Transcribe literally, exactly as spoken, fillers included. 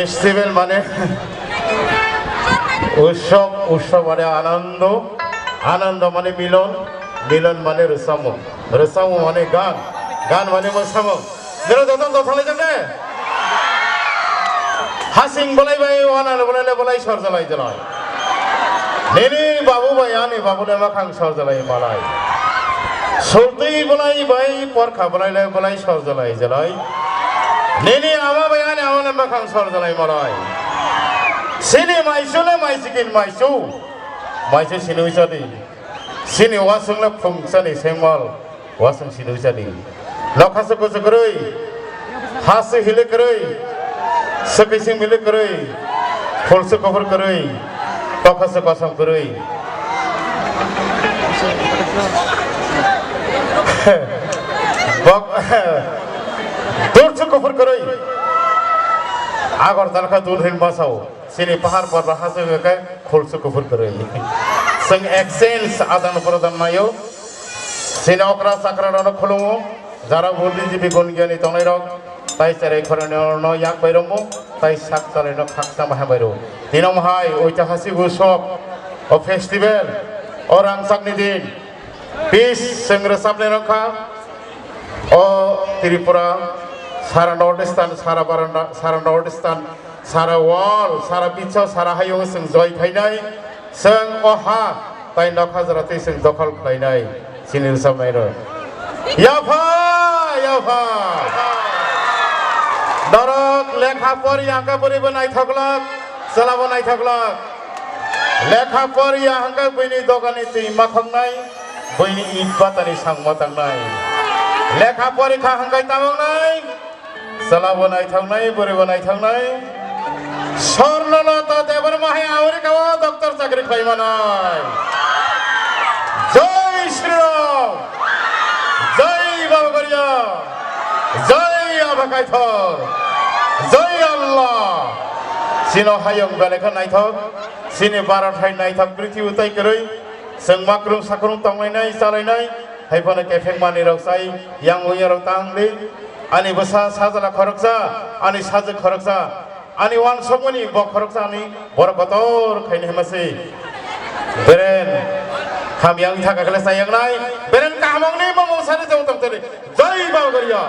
Festival mane utsob, utsob mane anando, anando mane milon, milon mane rwchapmung, rwchapmung mane gan, gan mane mwsamung. Nini joto joto lai jane? Hasing bolai bai, wanal bolai le bolai sorjalai jalai. Nini babu bai ani babu le makhang sorjalai malai. Sultwi bolai bai porkha bolai le bolai sorjalai jalai. Nini ama bai ani ama le makhang sorjalai malai. Sini maisu le maisikin maisu. Maisu sini uisadi. Sini wasung le phungsani sengmal. Wasung sini uisadi. Nokha se kusu kwrwi. Ha se hile kwrwi. Swkwi sing mile kwrwi. Phul se kuphur kwrwi. Tokha se kosom kwrwi. Bok-, dur se kuphur kwrwi. Agor talkha dul hin basao. Sini pahar porba haste hwnkhe khulsu kuphur kwrwi. Chwng exchange adan pradan naio. Sini okra chakra rokno khulumo. Jara bo D G P gun giyani tongnai rok. Tai cherai khorani rokno yak bai romo. Tai sak chalai no khaksa maha bai ro. Tino hai oitihasik utsob o festival o rangchakni din. Peace chwng rwchapnai rok kha. O Tripura, sara North Eastern, sara Baranda, sara North Eastern, sara world, sara biswa, sara hayung chwng joy khainai, chwng o ha tai nokha jora twi chwng dokhol khlainai, chini rwchapnai rok. Yapha, yapha. Norok lekha pori angka pori bo naithoklak, chwla bo naithoklak. Lekha poriya hwnkhe buini dogani twi makhoknai, buini it batani sangma tangnai. Lekha porikha hwnkhe tamangnai, chwla bo naithoknai, bwrwi bo naithoknai. Swarnalata Debbarma hai America o doctor chakri khlai manai. Jai Shri Ram, Jai Baba Garia, Jai Aba Kaithor, Jai Allah. Chino hayung belai khe naithok. Chini Bharat hai naithok prithibi tai kwrwi, chwng makrung sakrung tonglainai chalainai, hai phano kepheng manwi rok chai yang wi rok tang di. Ani bwsa sajla khoroksa, ani sajwk khoroksa, ani uansukmani bo khoroksa ani borok kotor khaini hima se. Beren hamya wng thaka khle chayaknai, beren kahamokni mamo sari jabo tongtoni. Jai Baba Garia.